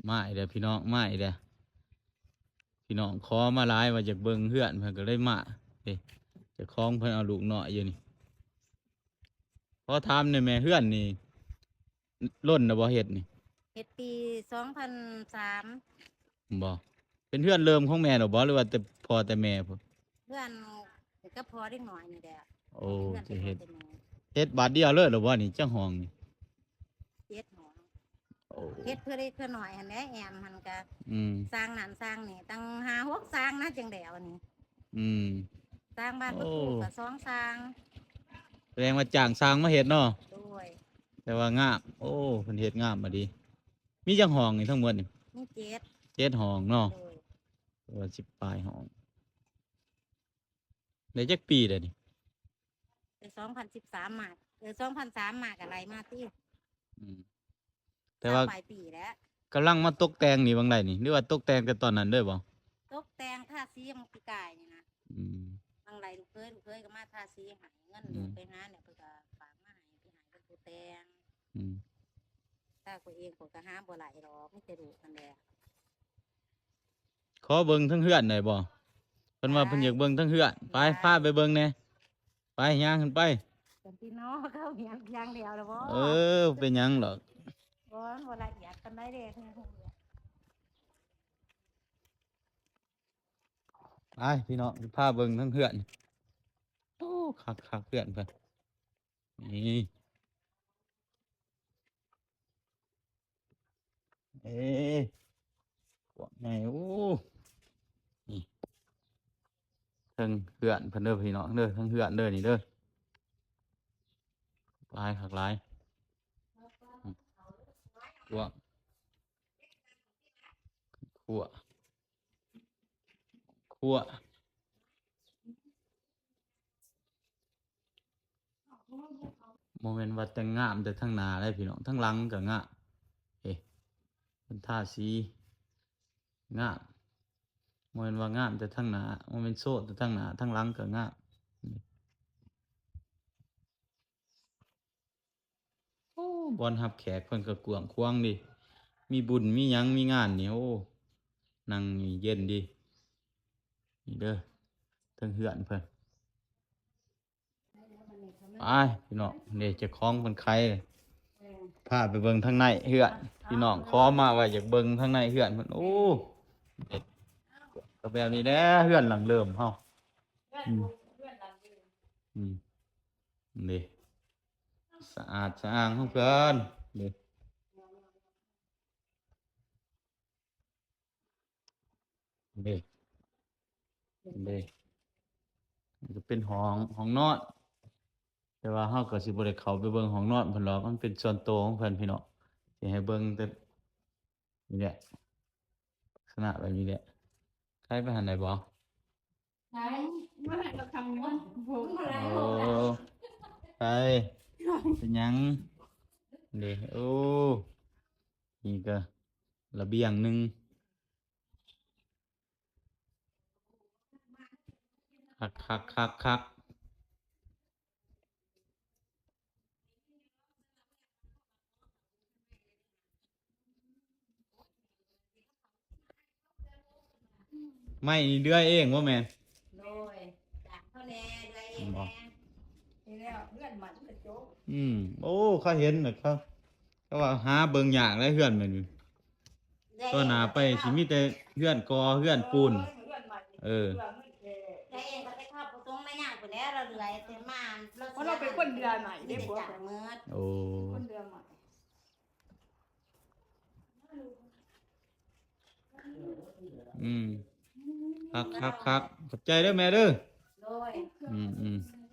ມາອີກແລ້ວພີ່ນ້ອງ ມາອີກແລ້ວ. ພີ່ນ້ອງຂໍມາຫຼາຍວ່າຢາກເບິ່ງເຮືອນ ເພິ່ນກໍເລີຍມາເດ້. ເຈົ້າຂອງເພິ່ນເອົາລູກນ້ອຍຢູ່ນີ້. ຂໍຖາມແດ່ແມ່ ເຮືອນນີ້ ດົນແລ້ວບໍ່ເຮັດນີ້? ເຮັດປີສອງພັນສາມ ບໍ່? ເປັນເຮືອນເລີ່ມຂອງແມ່ແລ້ວບໍ່ ຫຼືວ່າແຕ່ພໍ່ແຕ່ແມ່ພຸ້ນ? ເຮືອນກັບພໍ່ເດັກນ້ອຍນີ້ແຫຼະ. ໂອ້ ເຮັດ ເຮັດບາດດຽວເລີຍແລ້ວບໍ່ນີ້? ຈັກຫ້ອງນີ້? ເຈັດຫ້ອງ. ໂອ້ ເຮັດເພື່ອເລັກເພື່ອນ້ອຍຫັ້ນແຫຼະ ແອ້ມຫັ້ນກະ ອືມ ສ້າງນັ້ນສ້າງນີ້ ຕັ້ງຫ້າຫົກສ້າງນະ ຈັ່ງແລ້ວນີ້. ອືມ ສ້າງບານປະຕູ ໂອ້ ກະສອງສ້າງ. ແສດງວ່າຈ້າງຊ່າງມາເຮັດເນາະ? ໂດຍ. ແຕ່ວ່າງາມ. ໂອ້ ເພິ່ນເຮັດງາມອີ່ຫຼີ. ມີຈັກຫ້ອງນີ້ທັງໝົດນີ້? ມີເຈັດ. ເຈັດຫ້ອງເນາະ? ໂດຍ. ວ່າສິບປາຍຫ້ອງ. ໄດ້ຈັກປີແລ້ວນີ້? ແຕ່ສອງພັນສິບສາມມາ ເອີ ສອງພັນສາມມາກໍໄລ່ມາຕິ. ອືມ ແຕ່ວ່າ ຊາວປາຍປີແລ້ວ. ກຳລັງມາຕົກແຕ່ງນີ້ຫວ່າງໃດນີ້ ຫຼືວ່າຕົກແຕ່ງແຕ່ຕອນນັ້ນເລີຍບໍ່? ຕົກແຕ່ງທາສີຫວ່າງປີກາຍນີ້ນະ. ອືມ ຫວ່າງໃດລູກເຂີຍ ລູກເຂີຍກໍມາທາສີໃຫ້ ເງິນ ອືມ ລູກໄປຫາແລ້ວ ເພິ່ນກໍຝາກມາໃຫ້ ໄປໃຫ້ເພິ່ນຜູ້ແຕ່ງ. ອືມ ຖ້າຂ້ອຍເອງຂ້ອຍກໍຫາບໍ່ໄດ້ດອກ ມີແຕ່ລູກຫັ້ນແຫຼະ. ຂໍເບິ່ງເທິງເຮືອນໄດ້ບໍ່? ເພິ່ນວ່າ ໄດ້ ເພິ່ນຢາກເບິ່ງເທິງເຮືອນ. ໄປ ໄດ້ ພາໄປເບິ່ງແດ່. ໄປ ຍ່າງຂຶ້ນໄປ. ເປັນພີ່ນ້ອງເຂົາຮຽນຢ່າງດຽວແລ້ວບໍ່? ເອີ ເປັນຫຍັງດອກ. ບໍ່ ມັນບໍ່ລະອຽດປານໃດເດ້. ໄປ ພີ່ນ້ອງ ຊິພາເບິ່ງເທິງເຮືອນ. ໂອ້ ຄັກໆ ເຮືອນເພິ່ນ. ນີ້ ເອີ ກວ້າງໃຫຍ່. ໂອ້ ນີ້ ເທິງເຮືອນເພິ່ນເດີພີ່ນ້ອງເດີ ເທິງເຮືອນເດີນີ້ເດີ. ຫຼາຍຄັກຫຼາຍ. ອືມ ກວ້າງ ຂົວ ຂົວ. ບໍ່ແມ່ນວ່າແຕ່ງາມແຕ່ທາງໜ້າເດ້ພີ່ນ້ອງ ທາງຫຼັງກໍງາມ. ເອີ ເພິ່ນທາສີງາມ. ບໍ່ແມ່ນວ່າງາມແຕ່ທາງໜ້າ ບໍ່ແມ່ນໂຊດແຕ່ທາງໜ້າ ທາງຫຼັງກໍງາມ. ໂອ້ ບ່ອນຮັບແຂກເພິ່ນກໍກວ້າງຂວາງເດ້ ມີບຸນມີຫຍັງມີງານນີ້ ໂອ້ ນັ່ງນີ້ເຢັນດີ. ນີ້ເດີ ເທິງເຮືອນເພິ່ນ. ໄປ ພີ່ນ້ອງ ນີ້ເຈົ້າຂອງເພິ່ນຂາຍ. ພາໄປເບິ່ງທາງໃນເຮືອນ ພີ່ນ້ອງຂໍມາວ່າຢາກເບິ່ງທາງໃນເຮືອນເພິ່ນ. ໂອ້ ກໍແບບນີ້ແຫຼະ ເຮືອນຫຼັງເລີ່ມເຮົາ. ອືມ ອືມ ນີ້ ສະອາດສະອ້າງຂອງເພິ່ນເດ້ ເດ້ ເດ້. ນີ້ກໍເປັນຫ້ອງ ຫ້ອງນອນ ແຕ່ວ່າເຮົາກໍຊິບໍ່ໄດ້ເຂົ້າໄປເບິ່ງຫ້ອງນອນເພິ່ນດອກ ມັນເປັນສ່ວນໂຕຂອງເພິ່ນ ພີ່ນ້ອງ. ຊິໃຫ້ເບິ່ງແຕ່ນີ້ແຫຼະ ລັກສະນະແບບນີ້ແຫຼະ. ໄກໄປຫັ້ນໄດ້ບໍ່? ໄດ້ ບໍ່ໄດ້ກໍຄຳນວນ ໂອ້ ໄດ້ ເປັນຫຍັງເດ້. ໂອ້ ນີ້ກໍລະບຽງໜຶ່ງ. ຄັກໆໆໆ. ໄມ້ນີ້ເດືອຍເອງບໍ່ແມ່ນ? ໂດຍ ຈາກເຂົາແດ່ ເດືອຍເອງແດ່. ນີ້ແລ້ວເຮືອນໃໝ່ກະຈົບ. ອືມ ໂອ້ ຂ້ອຍເຫັນແລ້ວ ເຂົາ ເຂົາວ່າຫາເບິ່ງຍາກເດ້ເຮືອນແບບນີ້. ຕໍ່ໜ້າໄປຊິມີແຕ່ເຮືອນກໍ່ເຮືອນປູນ. ເອີ ເຮືອນໃໝ່ ເອີ ເຮືອນແກ່. ແຕ່ເອງກໍໄປເຂົ້າປະສົງໃນຍາມພຸ້ນແຫຼະ ລາວເລື່ອຍແຕ່ມາ ເພາະລາວເປັນຄົນເດືອໃໝ່ເດ້ ຜົວເພິ່ນ. ໂອ້ ຄົນເດືອໃໝ່. ອືມ ຄັກໆໆ ຂອບໃຈເດີແມ່ເດີ. ໂດຍ ອືມໆ.